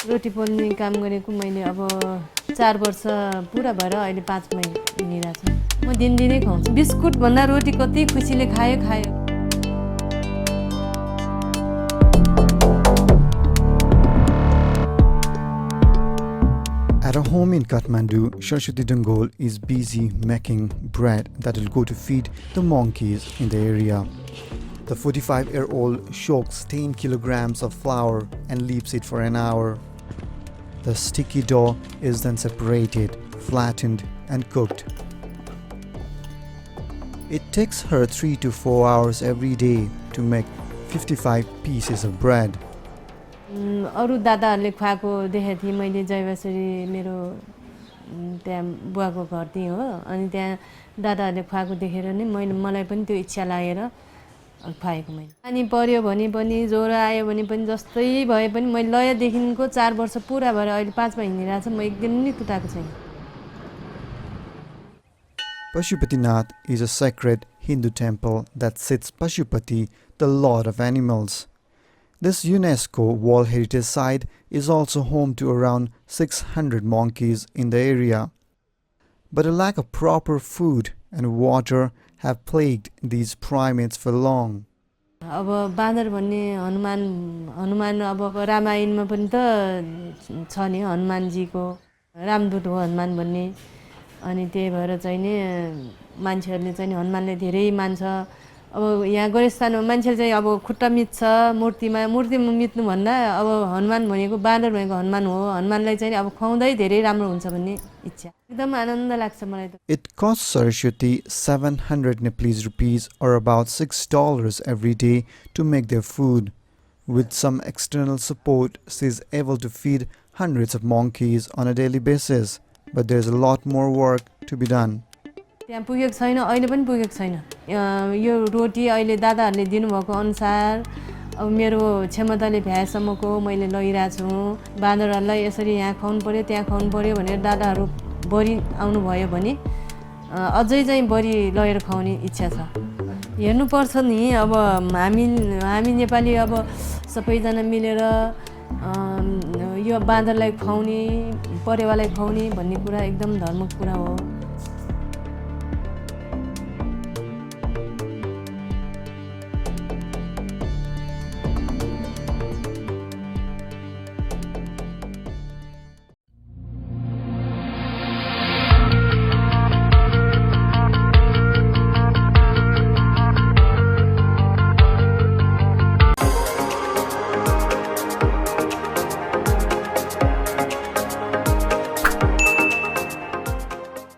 रोटी पोल्ने काम गरेको मैले अब 4 वर्ष पुरा भएर अहिले 5 महिना हिँडिरहेको छु। म दिनदिनै खुवाउँछु। बिस्कुट भन्दा रोटी कति खुसीले खायो। At a home in Kathmandu, Saraswati Dungol is busy making bread that will go to feed the monkeys in the area. The 45-year-old soaks 10 kilograms of flour and leaves it for an hour. The sticky dough is then separated, flattened and cooked. It takes her 3 to 4 hours every day to make 55 pieces of bread. अरु दादाहरूले खुवाएको देखेको थिएँ मैले जयवासरी मेरो त्यहाँ बुवाको घर त्यही हो अनि त्यहाँ दादाहरूले खुवाएको देखेर नै मलाई पनि त्यो इच्छा लागेर खुवाएको मैले। पानी पर्यो भने पनि ज्वरो आयो भने पनि जस्तै भए पनि मैले लयदेखिको 4 वर्ष पुरा भएर अहिले 5 मा हिँडिरहेको छु। म एक दिन पनि कुटाएको छैन। Pashupatinath is a sacred Hindu temple that sits Pashupati, the lord of animals. This UNESCO World Heritage Site is also home to around 600 monkeys in the area. But a lack of proper food and water have plagued these primates for long. अब बाँदर भन्ने हनुमान अब रामायणमा पनि त छ नि हनुमानजीको रामदूत हो हनुमान भन्ने अनि त्यही भएर चाहिँ नि मान्छेहरूले चाहिँ हनुमानले धेरै मान्छ। अब यहाँ गणेशस्थानमा मान्छेले चाहिँ अब खुट्टा मिच्छ मूर्तिमा मिच्नु भन्दा अब हनुमान भनेको बाँदर भनेको हनुमान हो। हनुमानलाई चाहिँ अब खुवाउँदै धेरै राम्रो हुन्छ भन्ने इच्छा। एकदम आनन्द लाग्छ मलाई त। It costs Saraswati 700 Nepalese rupees or about $6 every day to make their food. With some external support, she is able to feed hundreds of monkeys on a daily basis. But there's a lot more work to be done. त्यहाँ पुगेको छैन अहिले पनि पुगेको छैन। यो रोटी अहिले दादाहरूले दिनुभएको अनुसार अब मेरो क्षमताले भ्याएसम्मको मैले लगिरहेको छु। बाँदरहरूलाई यसरी यहाँ खुवाउनु पर्यो त्यहाँ खुवाउनु पर्यो भनेर दादाहरू बढी आउनु भयो भने अझै चाहिँ बढी लगेर खुवाउने इच्छा छ। हेर्नुपर्छ नि अब हामी नेपाली अब सबैजना मिलेर यो बाँदरलाई खुवाउने परेवालाई खुवाउने भन्ने कुरा एकदम धर्मको कुरा हो।